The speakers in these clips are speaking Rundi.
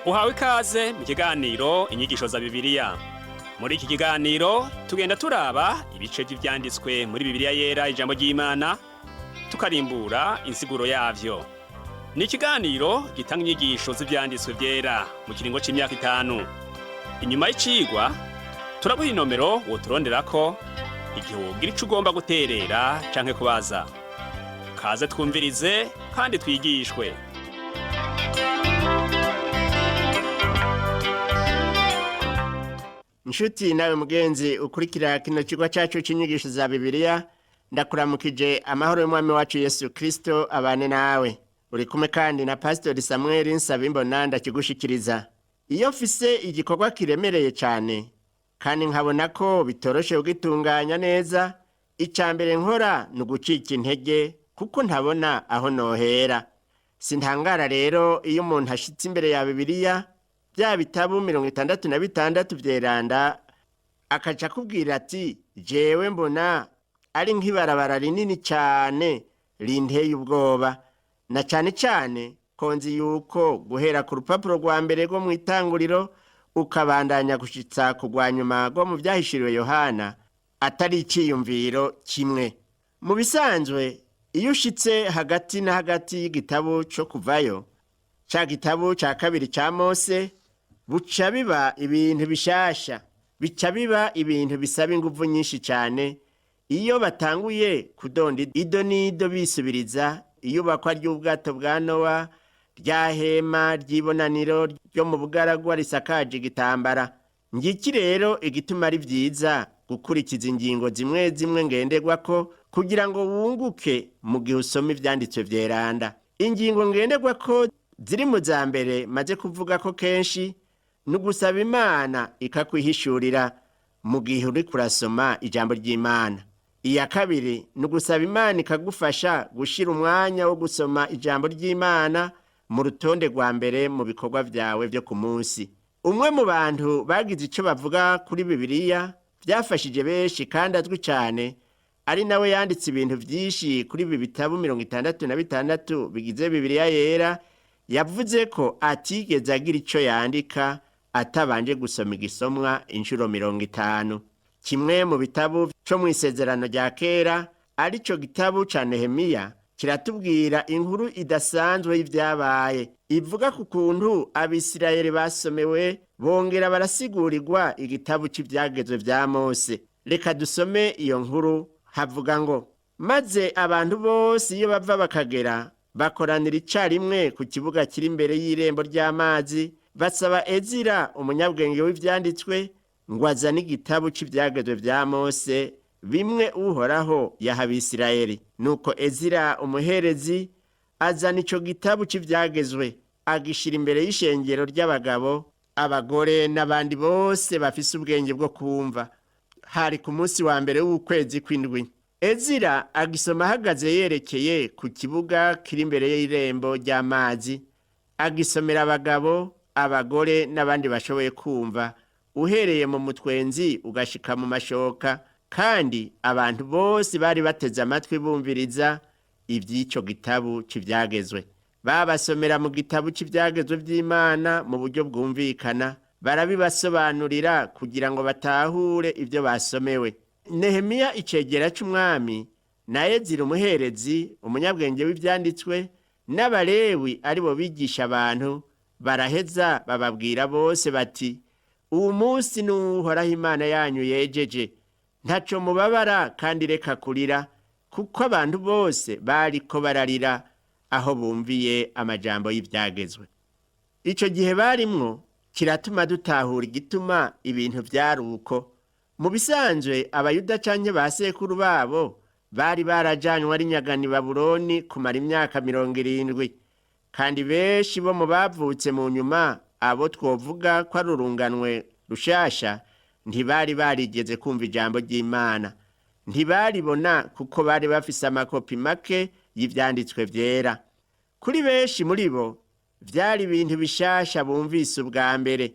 Uhawe ikaze mu kiganiro Inyigisho za Bibiliya. Muri iki kiganiro tugenda turaba ibice vy'ivyanditswe muri Bibiliya Yera, ijambo ry'Imana, tukarimbura insiguro yavyo. Ni ikiganiro gitanga inyigisho z'ivyanditswe vyera mu kiringo c'imyaka 5. Inyuma y'icigwa turaguha inomero woturonderako igihe wogira ico ugomba guterera canke kubaza. Kaze twumvirize kandi twigishwe. Nshuti nawe mugenzi ukurikira kino kigo cyacu cy'inyigisho za Bibiliya, ndakuramukije amahoro y'Umwami wacu Yesu Kristo abane nawe. Uri kumwe kandi na Pastori Samuel Nsabimbona ndakigushikiriza. Iyo mfise igikorwa kiremereye cyane kandi nkabona ko bitoroshe kugitunganya neza, icya mbere nkora ni ugucika intege kuko ntabona aho nohera. Sintangara rero iyo umuntu ashitse imbere ya Bibiliya, bya bitabu 66 vyeranda, akaca akubwira ati: "Jewe mbona ari nk'ibarabara rinini cane rinteye ubwoba, na cane cane ko nzi yuko guhera ku rupapuro rwa mbere rwo mw'itanguriro ukabandanya gushitsa ku rwa nyuma rwo mu Vyahishuriwe Yohana atari iciyumviro kimwe." Mu bisanzwe, iyo ushitse hagati na hagati y'igitabo co Kuvayo, ca gitabo ca kabiri ca Mose, buca biba ibintu bishasha, bica biba ibintu bisaba inguvu nyinshi cane iyo batanguye kudonda ido n'ido, bisubiriza iyubakwa ry'ubwato bwa Nowa, rya hema ry'ibonaniro ryo mu bugaragwa risakaje igitambara. Ngiki rero igituma ari vyiza gukurikiza ingingo zimwe zimwe ngenderwako kugira ngo wunguke mu gihe usoma ivyanditswe vyeranda. Ingingo ngenderwako ziri mu za mbere maze kuvuga ko kenshi ni ugusaba Imana ikakwihishurira mu gihe uri kurasoma ijambo ry'Imana. Iya kabiri ni ugusaba Imana ikagufasha gushira umwanya wo gusoma ijambo ry'Imana mu rutonde rwa mbere mu bikorwa vyawe vyo ku munsi. Umwe mu bantu bagize ico bavuga kuri Bibiliya vyafashije benshi kandi azwi cane, ari nawe yanditse ibintu vyinshi kuri ibi bitabu 66 bigize Bibiliya Yera, yavuze ko atigeze agira ico yandika atabanje gusoma igisomwa inshuro 50. Kimwe mu bitabo co mw'Isezerano rya Kera, arico gitabo ca Nehemiya, kiratubwira inkuru idasanzwe y'ivyabaye, ivuga ku kuntu Abisirayeli basomewe bongera barasigurirwa igitabo c'ivyagezwe vya Mose. Reka dusome iyo nkuru. Havuga ngo: "Maze abantu bose iyo bava bakagera bakoranira icarimwe ku kibuga kiri imbere y'irembo ry'amazi, basaba Ezira umunyabwenge w'ivyanditswe ngo azane igitabo c'ivyagezwe vya Mose, bimwe Uhoraho yaha Abisirayeli. Nuko Ezira umuherezi azana ico gitabo c'ivyagezwe, agishira imbere y'ishengero ry'abagabo, abagore n'abandi bose bafise ubwenge bwo kumva. Hari ku munsi wa mbere w'ukwezi kw'indwi. Ezira agisoma ahagaze yerekeye ku kibuga kiri imbere y'irembo ry'amazi, agisomera abagabo, abagore n'abandi bashoboye kumva, uhereye mu mutwenzi ugashika mu mashoka, kandi abantu bose bari bateze amatwi bumviriza ivy'ico gitabo c'ivyagezwe. Babasomera mu gitabo c'ivyagezwe vy'Imana mu buryo bwumvikana, barabibasobanurira kugira ngo batahure ivyo basomewe. Nehemiya icegera c'umwami, na Ezira umuherezi umunyabwenge w'ivyanditswe, n'Abalewi aribo bigisha abantu, baraheza bababwira bose bati: 'Uwu munsi ni Uhoraho Imana yanyu yejeje, ntaco mubabara kandi reka kurira,' kuko abantu bose bariko bararira aho bumviye amajambo y'ivyagezwe." Ico gihe barimwo kiratuma dutahura igituma ibintu vyari uko. Mu bisanzwe, Abayuda canke ba sekuru babo bari barajanywe ari nyagani Babuloni kumara imyaka 70, kandi benshi bo mu bavutse mu nyuma, abo twovuga ko ari urunganwe rushasha, ntibari barigeze kumva ijambo ry'Imana, ntibaribona kuko bari bafise amakopi make y'ivyanditswe vyera. Kuri benshi muri bo vyari ibintu bishasha bumvise ubwa mbere.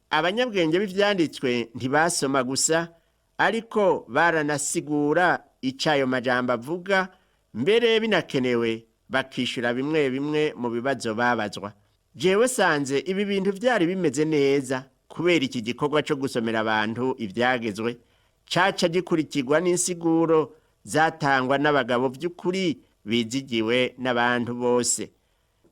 Abanyabwenge b'ivyanditswe ntibasoma gusa, ariko baranasigura ico ayo majambo avuga, mbere binakenewe bakishura bimwe bimwe mu bibazo babazwa. Jewe sanze ibi bintu byari bimeze neza kubera iki gikorwa cyo gusomera abantu ibyagezwe caca gikurikirwa n'insiguro zatangwa n'abagabo by'ukuri bizigiwe n'abantu bose.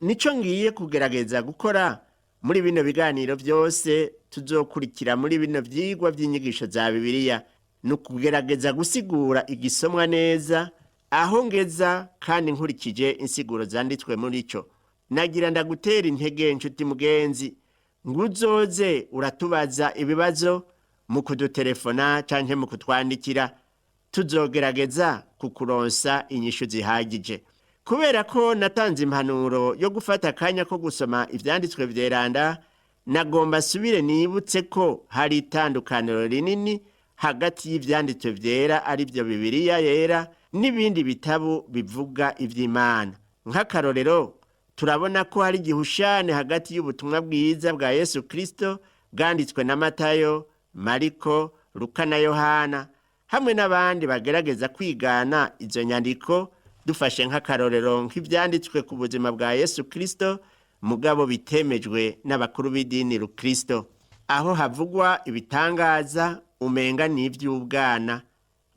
Nico ngiye kugerageza gukora muri bino biganiro byose tuzokurikira muri bino vyigwa by'inyigisho za Bibiliya, ni ukugerageza gusigura igisomwa neza aho ngeza kandi nkurikije insiguro zanditswe muri cyo. Nagira ndagutera intege nshuti mugenzi, ngo uzoze uratubaza ibibazo mu kudutelefona canke mu kutwandikira, tuzogerageza kukuronsa inyishu zihagije. Kubera ko natanze impanuro yo gufata akanya ko gusoma ivyanditswe vyeranda, nagomba nsubire nibutse ko hari itandukaniro rinini hagati y'ivyanditswe vyera ari byo Bibiliya yera n'ibindi bitabo bivuga ivy'Imana. Nk'akarorero, turabona ko hari igihushane hagati y'ubutumwa bwiza bwa Yesu Kristo bwanditswe na Matayo, Mariko, Luka na Yohana hamwe n'abandi bagerageza kwigana izo nyandiko. Dufashe nk'akarorero nk'ivyanditswe ku buzima bwa Yesu Kristo mugabo bitemejwe n'abakuru b'idini Rukristo, aho havugwa ibitangaza umenga n'ivy'ubwana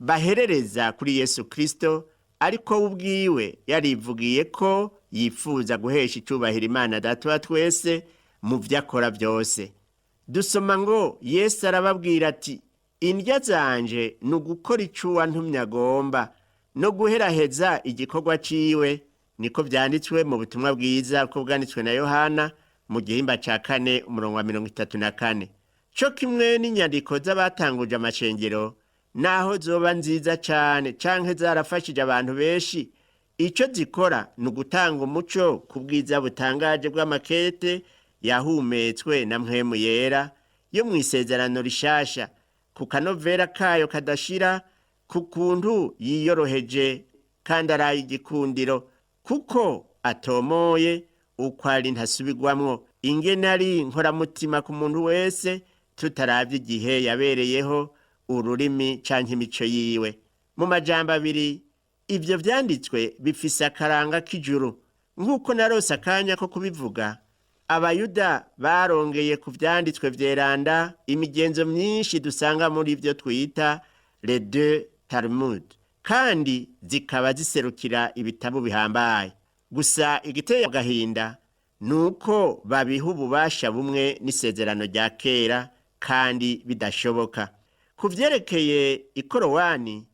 baherereza kuri Yesu Kristo, ariko we ubwiwe yarivugiye ko yifuza guhesha icubahiro Imana Data wa twese mu vyo akora byose. Dusoma ngo Yesu arababwira ati: indya zanje ni ugukora ico uwantumye agomba no guheraheza igikorwa ciwe. Niko vyanditswe mu butumwa bwiza ko bwanditswe na Yohana mu gihimba ca 4 umurongo wa 34. Co kimwe n'inyandiko z'abatanguje amashengero, naho zoba nziza cane canke zarafashije abantu benshi, ico zikora ni ugutanga umuco ku bwiza butangaje bw'amakete yahumetswe na Mpwemu Yera yo mw'isezerano rishasha, ku kanovera kayo kadashira, ku kuntu yiyoroheje kandi araye igikundiro, kuko atomoye uko ari ntasubirwamwo, ingene ari nkoramutima ku muntu wese tutaravye igihe yabereyeho, ururimi canke imico yiwe. Mu majambo abiri, ivyo vyanditswe bifise akaranga k'ijuru. Nk'uko narose akanya ko kubivuga, Abayuda barongeye ku vyanditswe vyeranda imigenzo myinshi dusanga muri ivyo twita les deux Talmud, kandi zikaba ziserukira ibitabo bihambaye. Gusa igiteye agahinda ni uko babiha ububasha bumwe n'isezerano rya kera kandi bidashoboka. Ku vyerekeye ikorowani,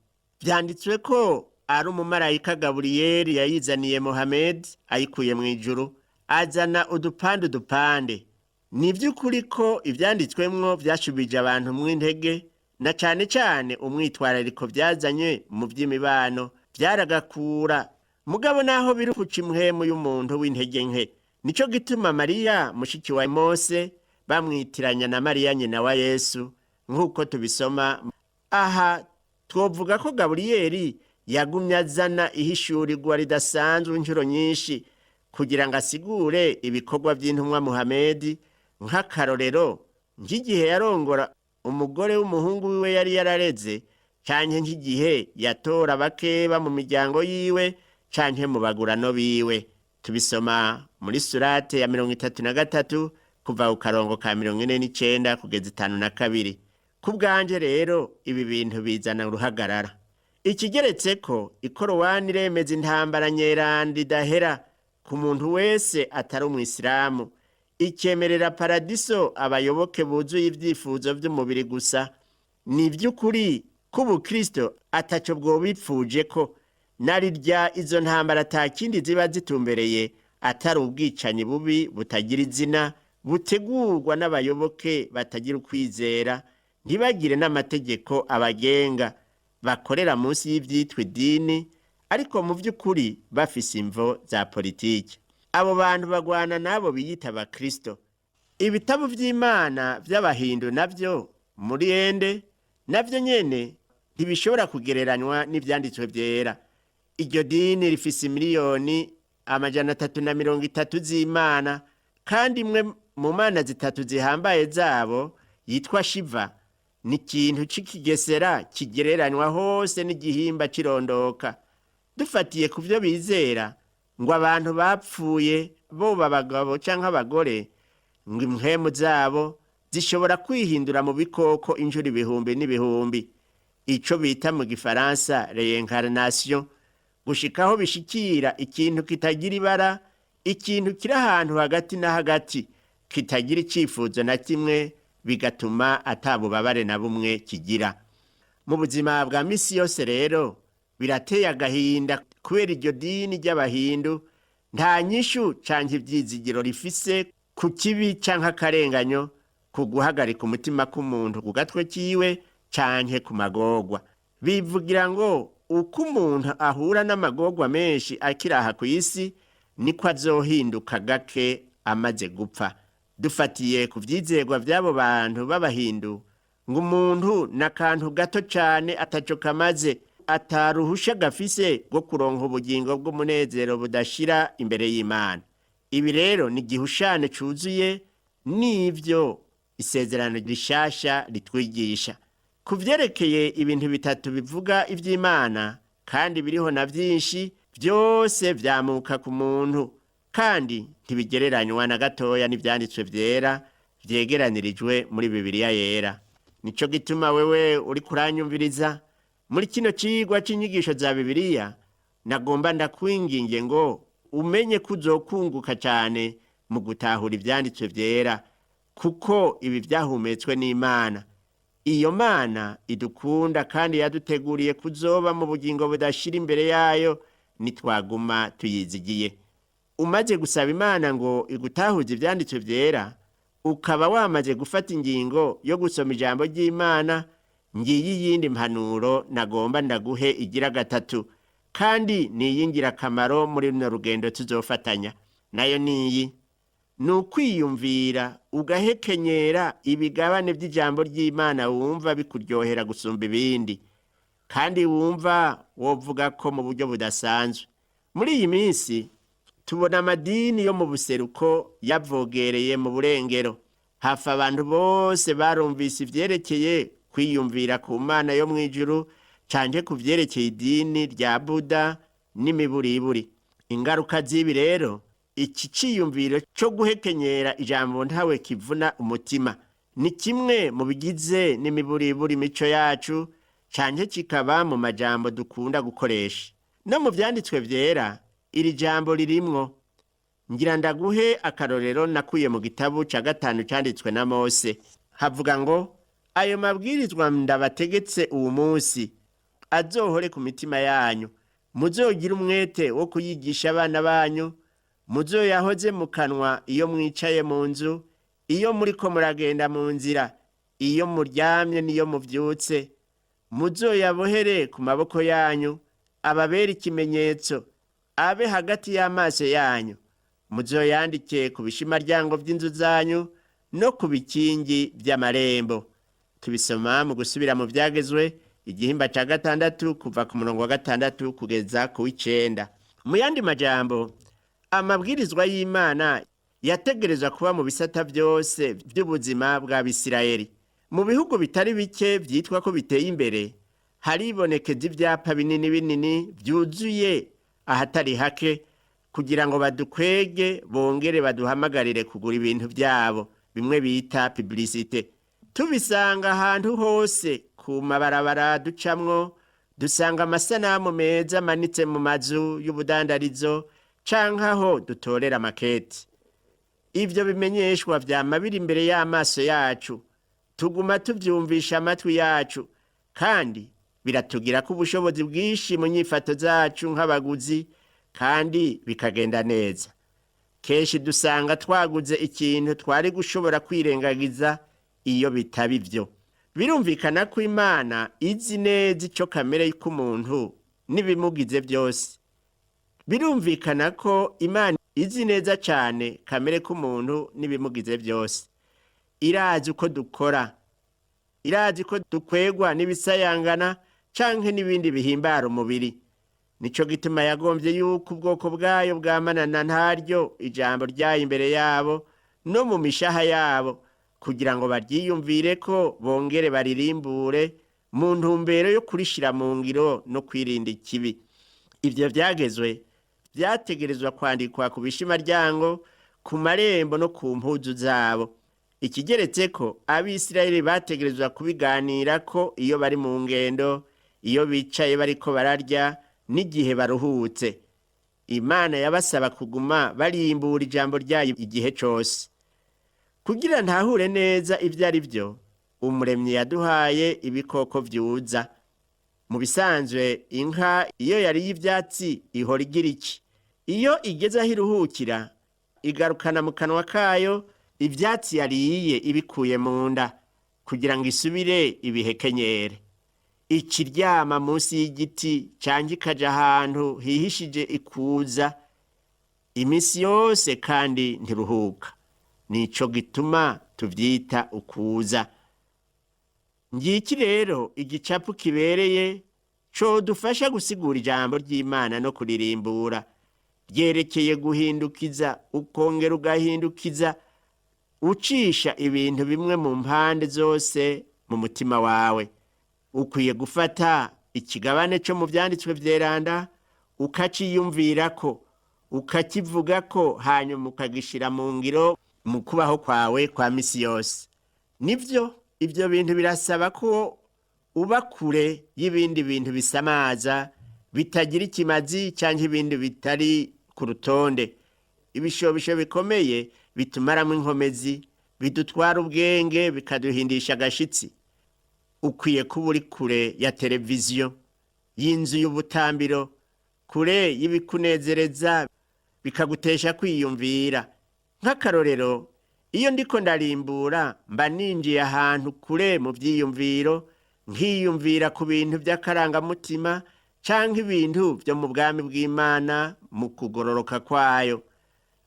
vyanditswe ko ari umumarayika Gaburiyeli yayizaniye Mohamed ayikuye mu ijuru, azana udupande udupande. Ni ivy'ukuri ko ivyanditswemwo vyashubije abantu mw'intege, na cane cane umwitwarariko vyazanye mu vy'imibano vyaragakura. Mugabo naho biri kuca impwemu y'umuntu w'intege nke, nico gituma Mariya mushiki wa Mose bamwitiranya na Mariya nyina wa Yesu, nk'uko tubisoma aha. Twovuga ko Gaburiyeli yagumye azana ihishurirwa ridasanzwe inshuro nyinshi kugira ngo asigure ibikorwa by'intumwa Muhamedi. Nk'akarorero, nk'igihe yarongora umugore w'umuhungu wiwe yari yarareze, canke nk'igihe yatora bakeba mu miryango yiwe canke mu bagurano biwe. Tubisoma muri surate ya 33 kuva ku karongo ka 49 kugeza 52. Ku bwanje rero ibi bintu bizana uruhagarara. Ikigeretse ko ikorowani iremeza intambara nyeranda idahera ku muntu wese atari umwisilamu, ikemerera paradiso abayoboke buzuye ibyifuzo by'umubiri gusa. Ni iby'ukuri ko ubukristo ataco bwobipfuje ko narirya izo ntambara atakindi ziba zitumbereye atari ubwicanyi bubi butagira izina butegurwa n'abayoboke batagira ukwizera, ntibagire n'amategeko abagenga, bakorera munsi y'ivyitwa idini, ariko mu by'ukuri bafise imvo za politiki. Abo bantu bagwana n'abo biyita abakristo. Ibitabo vy'Imana vy'abahindu navyo muri ende navyo nyene ntibishobora kugereranywa n'ivyanditswe vyera. Iryo dini rifise 330,000,000 z'Imana, kandi imwe mu mana zitatu zihambaye zabo yitwa Shiva ni ikintu c'ikigesera kigereranywa hose n'igihimba cirondoka. Dufatiye ku vyo bizera, Ngo abantu bapfuye boba abagabo canke abagore, ngo impwemu zabo zishobora kwihindura mu bikoko inshuro ibihumbi n'ibihumbi, ico bita mu gifaransa reincarnation, gushikaho bishikira ikintu kitagira ibara, ikintu kiri ahantu hagati na hagati kitagira icifuzo na kimwe, bigatuma atabubabare na bumwe kigira mu buzima bwa misi yose. Rero birateye agahinda kubera iryo dini ry'abahindu nta nyishu canke ivyizigiro rifise ku kibi canke akarenganyo, ku guhagarika umutima k'umuntu ku gatwe kiwe canke ku magorwa. Bivugira ngo uko umuntu ahura n'amagorwa menshi akiri aha ku isi, niko azohinduka gake amaze gupfa. Dufatiye ku vyizerwa vy'abo bantu b'abahindu, ngo umuntu ni akantu gato cane ataco kamaze, ataruhusha gafise rwo kuronka ubugingo bw'umunezero budashira imbere y'Imana. Ibi rero ni igihushane cuzuye n'ivyo isezerano rishasha ritwigisha ku vyerekeye ibintu bitatu bivuga ivy'Imana, kandi biriho na vyinshi, vyose vyamuka ku muntu, kandi ntibigereranywa na gatoya n'ivyanditswe vyera vyegeranirijwe muri Bibiliya Yera. Nico gituma wewe uri kuranyumviriza muri kino cigwa c'inyigisho za Bibiliya, nagomba ndakwinginge ngo umenye ko uzokunguka cane mu gutahura ivyanditswe vyera, kuko ibi vyahumetswe n'Imana. Iyo Mana idukunda kandi yaduteguriye kuzoba mu bugingo budashira imbere yayo nitwaguma tuyizigiye. Umaze gusaba Imana ngo igutahuze ivyanditswe vyera, ukaba wamaze gufata ingingo yo gusoma ijambo ry'Imana, ngiyi iyindi mpanuro nagomba ndaguhe igira gatatu, kandi ni iy'ingirakamaro muri runo rugendo tuzofatanya. Nayo niyi: ni ukwiyumvira ugahekenyera ibigabane by'ijambo ry'Imana wumva bikuryohera gusumba ibindi, kandi wumva wovuga ko mu buryo budasanzwe. Muri iyi minsi tubona amadini yo mu buseruko yavogereye mu burengero. Hafi abantu bose barumvise ivyerekeye kwiyumvira ku Mana yo mw'ijuru canke ku vyerekeye idini rya Buda n'imiburiburi. Ingaruka z'ibi rero, iki ciyumviro co guhekenyera ijambo ntawe kivuna umutima, ni kimwe mu bigize n'imiburiburi imico yacu, canke kikaba mu majambo dukunda gukoresha. No mu vyanditswe vyera iri jambo ririmwo. Ngira ndaguhe akarorero nakuye mu gitabo ca gatanu canditswe na Mose. Havuga ngo: "Ayo mabwirizwa ndabategetse uwu munsi azohore ku mitima yanyu, muzogire umwete wo kuyigisha abana banyu, muzoyahoze mu kanwa iyo mwicaye mu nzu, iyo muriko muragenda mu nzira, iyo muryamye n'iyo muvyutse. Muzoyabohere ku maboko yanyu, ababere ikimenyetso, abe hagati y'amaso yanyu. Muzoyandike ku bishimaryango vy'inzu zanyu no ku bikingi vy'amarembo." Tubisoma mu Gusubira mu Vyagezwe, igihimba ca gatandatu, kuva ku murongo wa gatandatu kugeza ku w'icenda. Mu yandi majambo, amabwirizwa y'Imana yategerezwa kuba mu bisata vyose vy'ubuzima bw'Abisirayeli. Mu bihugu bitari bike vyitwa ko biteye imbere, haribonekeza ivyapa binini binini vyuzuye ahatari hake kugira ngo badukwege bongere baduhamagarire kugura ibintu vyabo, bimwe bita publicité. Tubisanga ahantu hose ku mabarabara ducamwo, dusanga amasanamu meza amanitse mu mazu y'ubudandarizo canke aho dutorera amaketi. Ivyo bimenyeshwa vyama biri imbere y'amaso yacu, tuguma tuvyumvisha amatwi yacu, kandi biratugirako ubushobozi bwinshi mu nyifato zacu nk'abaguzi, kandi bikagenda neza. Kenshi dusanga twaguze ikintu twari gushobora kwirengagiza iyo bitaba ivyo. Birumvikana ko Imana izi neza ico kamere k'umuntu n'ibimugize byose. Birumvikana ko Imana izi neza cane kamere k'umuntu n'ibimugize byose. Irazi uko dukora, irazi ko dukwegwa n'ibisayangana canke n'ibindi bihimbara umubiri. Nico gituma yagombye yuko ubwoko bwayo bwamanana ntaryo ijambo ryayo imbere yabo no mu mishaha yabo, kugira ngo baryiyumvire ko bongere baririmbure mu ntumbero yo kurishira mu ngiro no kwirinda ikibi. Ivyo vyagezwe Vyategerezwa kwandikwa ku bishimaryango, ku marembo no ku mpuzu zabo. Ikigeretse ko Abisirayeli bategerezwa kubiganirako iyo bari mu ngendo, iyo bicaye bariko bararya n'igihe baruhutse. Imana yabasaba kuguma barimbura ijambo ryayo igihe cose. Kugira ntahure neza ivyo ari vyo, Umuremyi yaduhaye ibikoko vyuza. Mu bisanzwe inka iyo yariye ivyatsi ihora igira iki? Iyo igeze aho iruhukira, igarukana mu kanwa kayo ivyatsi yariye ibikuye mu nda kugira ngo isubire ibihekenyere. Ikiryama munsi y'igiti canke ikaja ahantu hihishije ikuza iminsi yose kandi ntiruhuka. Nico gituma tuvyita ukuza. Ngiki rero igicapu kibereye codufasha gusigura ijambo ry'Imana no kuririmbura. Ryerekeye guhindukiza ukongera ugahindukiza, ucisha ibintu bimwe mu mpande zose mu mutima wawe. Ukwiye gufata ikigabane co mu vyanditswe vyeranda, ukaciyumvirako, ukakivugako, hanyuma ukagishira mu ngiro mu kubaho kwawe kwa misi yose. Nivyo, ivyo bintu birasaba ko uba kure y'ibindi bintu bisamaza, bitagira ikimazi canke ibindi bitari ku rutonde. Ibishobisho bikomeye bitumaramwo inkomezi, bidutwara ubwenge, bikaduhindisha agashitsi. Ukwiye kuba uri kure ya televiziyo, y'inzu y'ubutambiro, kure y'ibikunezereza bikagutesha kwiyumvira. Nk'akarorero, iyo ndiko ndarimbura mba ninjiye ahantu kure mu vyiyumviro, nkiyumvira ku bintu vy'akarangamutima canke ibintu vyo mu bwami bw'Imana mu kugororoka kwayo.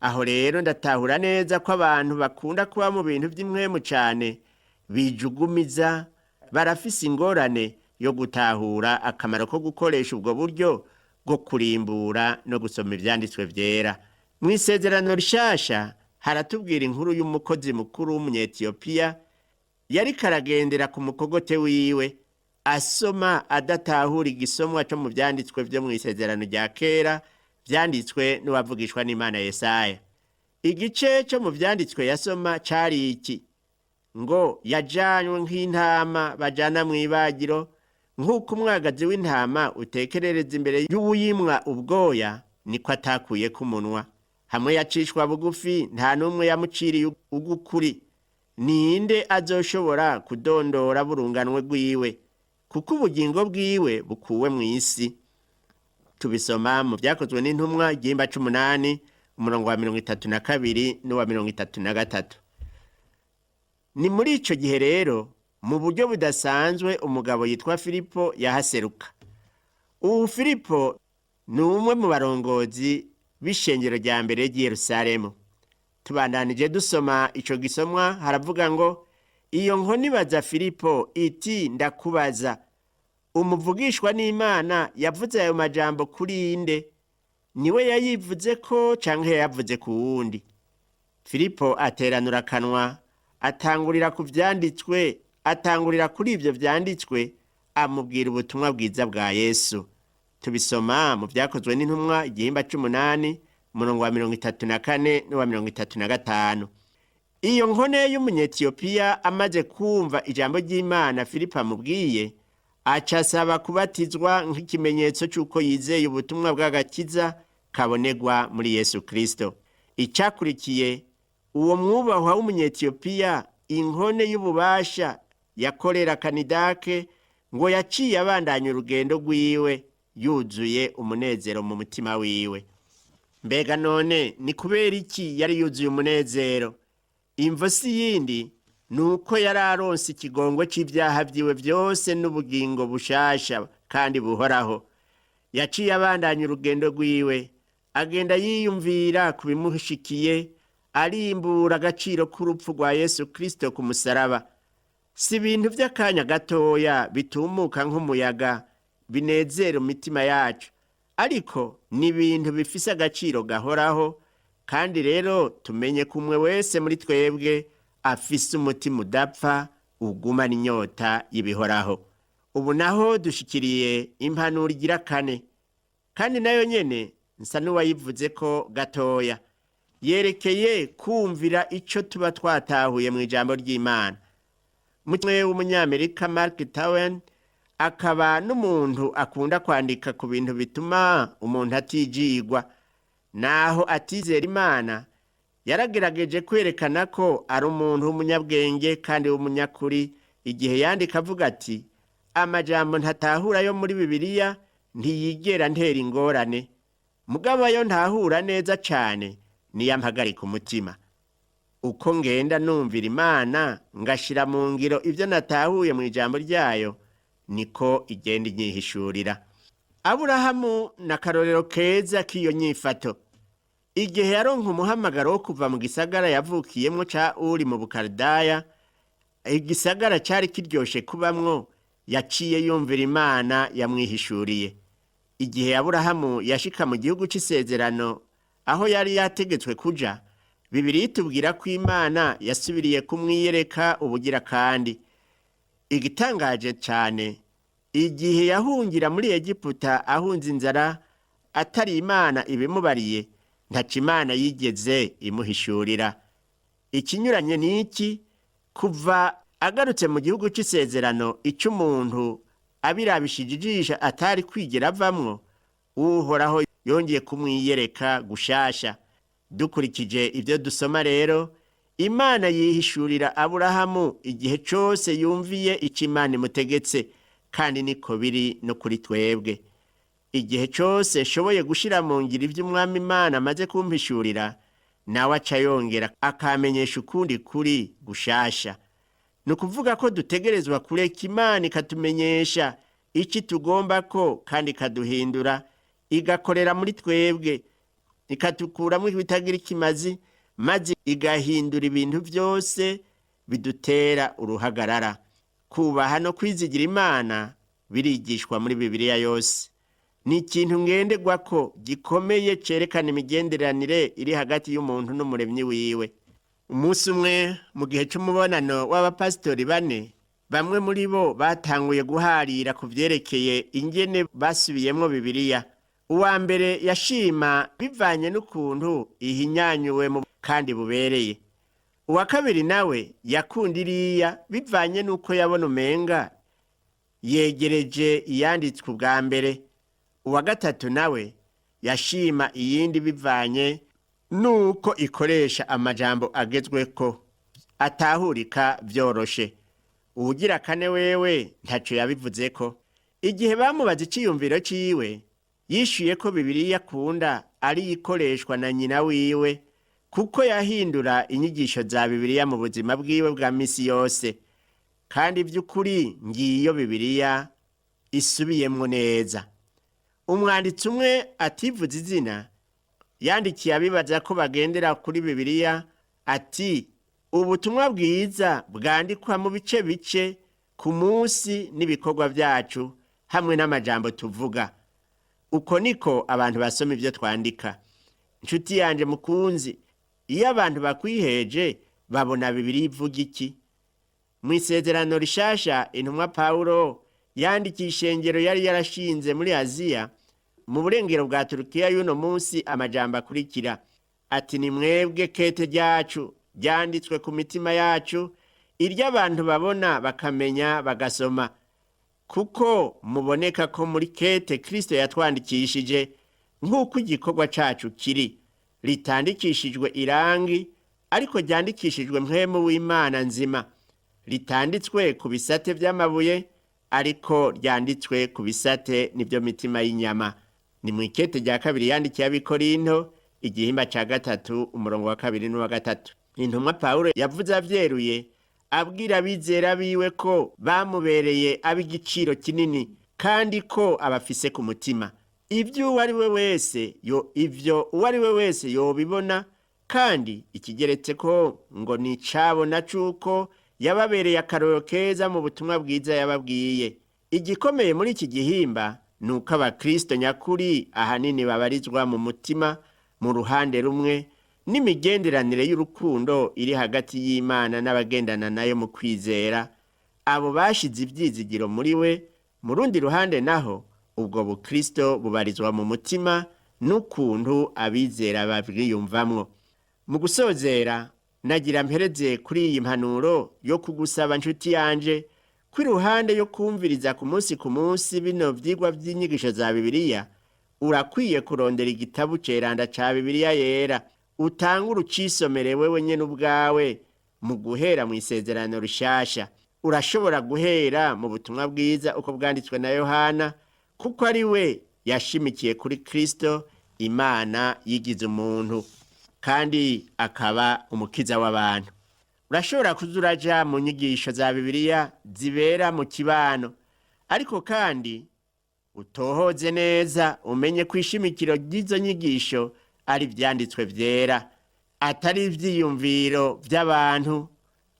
Aho rero ndatahura neza ko abantu bakunda kuba mu bintu vy'impwemu cane bijugumiza, barafise ingorane yo gutahura akamaro ko gukoresha ubwo buryo bwo kurimbura no gusoma ivyanditswe vyera. Mw'isezerano rishasha haratubwira inkuru y'umukozi mukuru w'Umunyetiyopiya yariko aragendera ku mukogote wiwe, asoma adatahura igisomwa co mu vyanditswe vyo mw'isezerano rya kera vyanditswe n'uwavugishwa n'Imana Yesaya. Igice co mu vyanditswe yasoma cari iki: ngo yajanywe nk'intama bajana mw'ibagiro, nk'uko umwagazi w'intama utekerereza imbere y'uwuyimwa ubwoya, niko atakuyeko umunwa. Hamwe yacishwa bugufi, nta n'umwe yamuciriye ugukuri. Ninde azoshobora kudondora burunganwe rwiwe? Kuko ubugingo bwiwe bukuwe mw'isi. Tubisoma mu vyakozwe n'intumwa igihimba c'umunani, umurongo wa 32 n'uwa 33. Ni muri ico gihe rero, mu buryo budasanzwe umugabo yitwa Filipo yahaseruka. Uwu Filipo ni umwe mu barongozi b'ishengero rya mbere ry'i Yerusalemu. Tubandanije dusoma ico gisomwa, haravuga ngo: iyo nkoni ibaza Filipo iti: ndakubaza, umuvugishwa n'Imana yavuze ayo majambo kuri inde? Niwe yayivuze ko canke yayavuze ku wundi? Filipo ateranura akanwa, atangurira ku vyanditswe, atangurira kuri ivyo vyanditswe, amubwira ubutumwa bwiza bwa Yesu. Tubisoma mu vyakozwe n'intumwa igihimba c'umunani, umurongo wa 34 n'uwa 35. Iyo nkone y'Umunyetiyopiya amaze kumva ijambo ry'Imana Filipo amubwiye, aca asaba kubatizwa nk'ikimenyetso c'uko yizeye ubutumwa bw'agakiza kabonerwa muri Yesu Kristo. Icakurikiye, uwo mwubahwa w'Umunyetiyopiya, inkone y'ububasha yakorera Kanidake, ngo yaciye abandanya urugendo rwiwe yuzuye umunezero mu mutima wiwe. Mbega none ni kubera iki yari yuzuye umunezero? Imvo si yindi, ni uko yari aronse ikigongo c'ivyaha vyiwe vyose n'ubugingo bushasha kandi buhoraho. Yaciye abandanya urugendo rwiwe, agenda yiyumvira ku bimushikiye, arimbura agaciro k'urupfu rwa Yesu Kristo ku musaraba. Si ibintu vy'akanya gatoya bitumuka nk'umuyaga binezera imitima yacu, ariko ni ibintu bifise agaciro gahoraho. Kandi rero tumenye ko umwe wese muri twebwe afise umutima udapfa ugumana inyota y'ibihoraho. Ubu naho dushikiriye impanuro igira kane, kandi nayo nyene nsa n'uwayivuze ko gatoya. Yerekeye kumvira icyo tuba twatahuye mu ijambo ry'Imana. Mutwe w'umunyamerika Mark Twain akaba n'umuntu akunda kwandika ku bintu bituma umuntu atijigwa. Naho atizera Imana, yaragerageje kwerekana ko ari umuntu w'umunyabwenge kandi w'umunyakuri igihe yandika avuga ati: "Amajambo ntatahura yo muri Bibiliya ntiyigera ntera ingorane, mugabo ayo ntahura neza cane niyo ampagarika umutima. Uko ngenda numvira Imana ngashira mu ngiro ibyo natahuye mu ijambo ryayo, niko igenda inyihishurira." Aburahamu na karorero keza k'iyo nyifato. Igihe yaronka umuhamagaro wo kuva mu gisagara yavukiyemwo ca Uri mu Bukalidaya, igisagara cari kiryoshe kubamwo, yaciye yumvira Imana yamwihishuriye. Igihe Aburahamu yashika mu gihugu c'isezerano aho yari yategetswe kuja, Bibiliya itubwira ko Imana yasubiriye kumwiyereka ubugira kandi. Igitangaje cane, igihe yahungira muri Egiputa ahunze inzara, atari Imana ibimubariye, ntaco Imana yigeze imuhishurira. Ikinyuranye n'iki, kuva agarutse mu gihugu c'isezerano ico umuntu abirabishije ijisho atari kwigera avamwo, Uhoraho yongeye kumwiyereka gushasha. Dukurikije ibyo dusoma rero, Imana yihishurira Aburahamu igihe cose yumviye ico Imana imutegetse, kandi niko biri no kuri twebwe. Igihe cose nshoboye gushira mu ngiro ivyo Umwami Imana amaze kumpishurira, nawe aca yongera akamenyesha ukundi kuri gushasha. Ni ukuvuga ko dutegerezwa kureka Imana ikatumenyesha ici tugomba ko, kandi ikaduhindura, igakorera muri twebwe, ikatukuramo ibitagira ikimazi, maze igahindura ibintu byose bidutera uruhagarara. Kubaha no kwizigira Imana birigishwa muri Bibiliya yose. Ni ikintu ngenderwa ko gikomeye cerekana imigenderanire iri hagati y'umuntu n'umuremyi wiwe. Umunsi umwe mu gihe c'umubonano w'abapasitori bane, bamwe muri bo batanguye guharira ku vyerekeye ingene basubiyemwo Bibiliya. Uwa mbere yashima bivanye n'ukuntu ihinyanyuwe mu kandi bubereye. Uwa kabiri nawe yakunda iriya bivanye n'uko yabona umenga yegereje iyanditswe ubwa mbere. Uwa gatatu nawe yashima iyindi bivanye n'uko ikoresha amajambo agezweko atahurika vyoroshe. Uwugira kane wewe ntaco yabivuzeko. Igihe bamubaza iciyumviro ciwe, yishuye ko Bibiliya akunda ari ikoreshwa na nyina wiwe, kuko yahindura inyigisho za Bibiliya mu buzima bwiwe bwa misi yose. Kandi vy'ukuri ngiyo Bibiliya isubiyemwo neza. Umwanditsi umwe ativuze izina yandikiye abibaza ko bagendera kuri Bibiliya ati: "Ubutumwa bwiza bwandikwa mu bice bice ku munsi n'ibikorwa byacu hamwe n'amajambo tuvuga. Uko niko abantu basoma ibyo twandika." Inshuti yanje mukunzi, iyo abantu bakwiheje babona Bibiliya ivuga iki? Mu isezerano rishasha, intumwa Pawulo yandikiye ishengero yari yarashinze muri Aziya mu burengero bwa Turukiya y'uno munsi amajambo akurikira ati: "Ni mwebwe kete ryacu ryanditswe ku mitima yacu, iryo abantu babona bakamenya bagasoma, kuko muboneka ko muri kete Kristo yatwandikishije nk'uko igikorwa cacu kiri, ritandikishijwe irangi ariko ryandikishijwe mpwemu w'Imana nzima, ritanditswe ku bisate vy'amabuye ariko ryanditswe ku bisate nivyo mitima y'inyama." Ni mu ikete rya kabiri yandikiye Abikorinto, igihimba ca 3, umurongo wa 2 n'uwa 3. Intumwa Pawulo yavuze avyeruye abwira abizera biwe ko bamubereye ab'igiciro kinini kandi ko abafise ku mutima. Ivyo uwo ari we wese yo ivyo uwo ari we wese yobibona, kandi ikigeretse ko ngo ni icabona c'uko yababereye akarorero keza mu butumwa bwiza yababwiye. Igikomeye muri iki gihimba ni uko abakristo nyakuri ahanini babarizwa mu mutima mu ruhande rumwe n'imigenderanire y'urukundo iri hagati y'Imana n'abagendana nayo mu kwizera, abo bashize ivyizigiro muri we. Mu rundi ruhande naho, ubwo bukristo bubarizwa mu mutima. n'ukuntu abizera babwiyumvamwo. Mu gusozera, nagira mpereze kuri iyi mpanuro yo kugusaba nshuti yanje ko iruhande yo kumviriza ku munsi ku munsi bino vyigwa vy'inyigisho za Bibiliya, urakwiye kurondera igitabu ceranda ca Bibiliya yera, utange urucisomere wewe nyene ubwawe mu guhera mu isezerano rishasha. Urashobora guhera mu butumwa bwiza uko bwanditswe na Yohana, kuko ari we yashimikiye kuri Kristo, Imana yigize umuntu kandi akaba umukiza w'abantu. Urashobora kuza uraja mu nyigisho za Bibiliya zibera mu kibano, ariko kandi utohoze neza umenye ko ishimikiro ry'izo nyigisho ari ivyanditswe vyera, atari ivyiyumviro vy'abantu,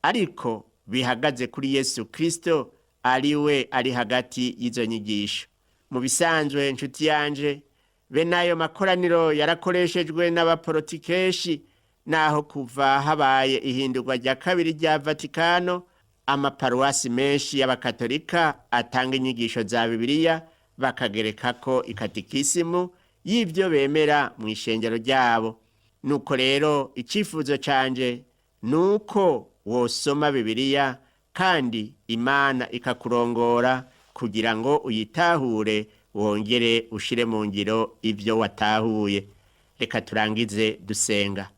ariko bihagaze kuri Yesu Kristo, ari we ari hagati y'izo nyigisho. Mu bisanzwe nshuti yanje, be n'ayo makoraniro yarakoreshejwe n'abaporotikeshi, naho kuva habaye ihindurwa rya kabiri rya Vatikano, amaparuwasi menshi y'abakatolika atanga inyigisho za Bibiliya bakagerekako ikatikisimu y'ivyo bemera mu ishengero ryabo. Nuko rero icifuzo canje nuko wosoma Bibiliya kandi Imana ikakurongora kugira ngo uyitahure, wongere ushire mu ngiro ivyo watahuye. Reka turangize dusenga.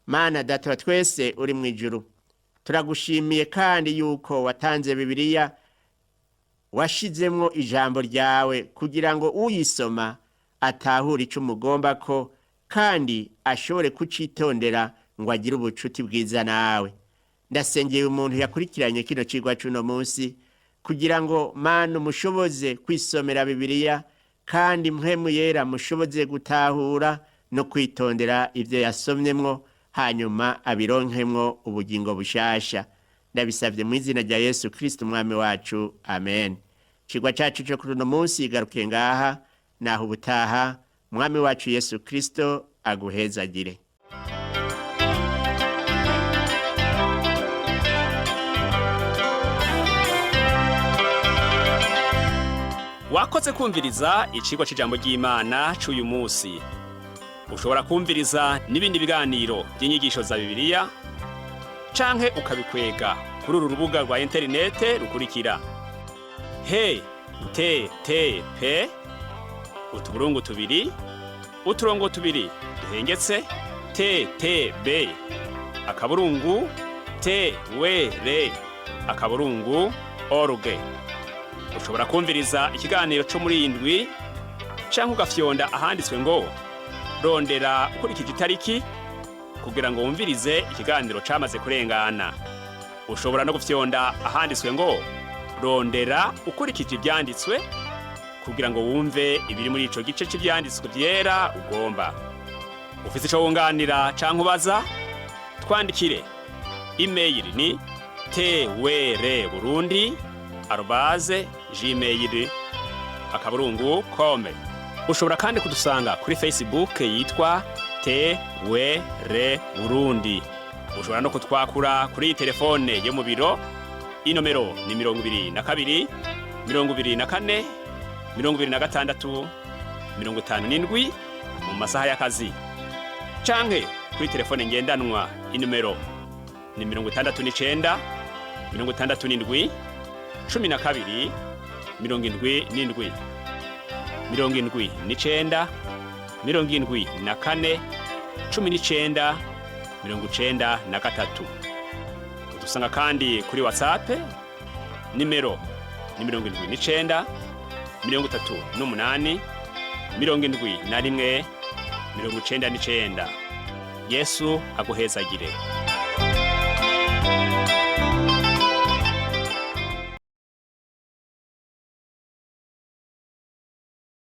Mana Data wa twese uri mu ijuru, turagushimiye kandi yuko watanze Bibiliya, washizemwo ijambo ryawe kugira ngo uyisoma atahure ico umugomba ko, kandi ashobore kucitondera ngo agire ubucuti bwiza nawe. Ndasengeye umuntu yakurikiranye kino cigwa c'uno munsi kugira ngo Mana umushoboze kwisomera Bibiliya, kandi mpwemu yera mushoboze gutahura no kwitondera ivyo yasomyemwo, hanyuma abironkemwo ubugingo bushasha. Ndabisavye mu izina rya Yesu Kristo umwami wacu, amen. Icigwa cacu co kuri uno munsi igarukiye ngaha, naho ubutaha. Umwami wacu Yesu Kristo aguhezagire. Wakoze kumviriza icigwa c'ijambo ry'Imana c'uyu munsi. Ushobora kumviriza n'ibindi biganiro by'inyigisho za Bibiliya canke ukabikwega kuri uru rubuga rwa interinete rukurikira: he t t p utuburungu tubiri uturongo tubiri duhengetse t t b akaburungu t w r akaburungu org. Ushobora kumviriza ikiganiro cyo muri iyi ndwi canke ugafyonda ahanditswe ngo rondera ukurikije itariki kugira ngo wumvirize ikiganiro camaze kurengana. Ushobora no gufyonda ahanditswe ngo rondera ukurikije ivyanditswe kugira ngo wumve ibiri muri ico gice c'ivyanditswe vyera ugomba. Ufise ico wunganira canke ubaza, twandikire. Email ni twr burundi arobase gmail akaburungu kome. Ushobora kandi kudusanga kuri Facebook yitwa TWR Burundi. Ushobora no kutwakura kuri telefone yo mu biro, inomero ni 22 24 26 57 mu masaha y'akazi, canke kuri telefone ngendanwa, inomero ni 69 67 12 77 79 74 19 93. Udusanga kandi kuri WhatsApp, nimero ni 79 38 71 99. Yesu aguhezagire.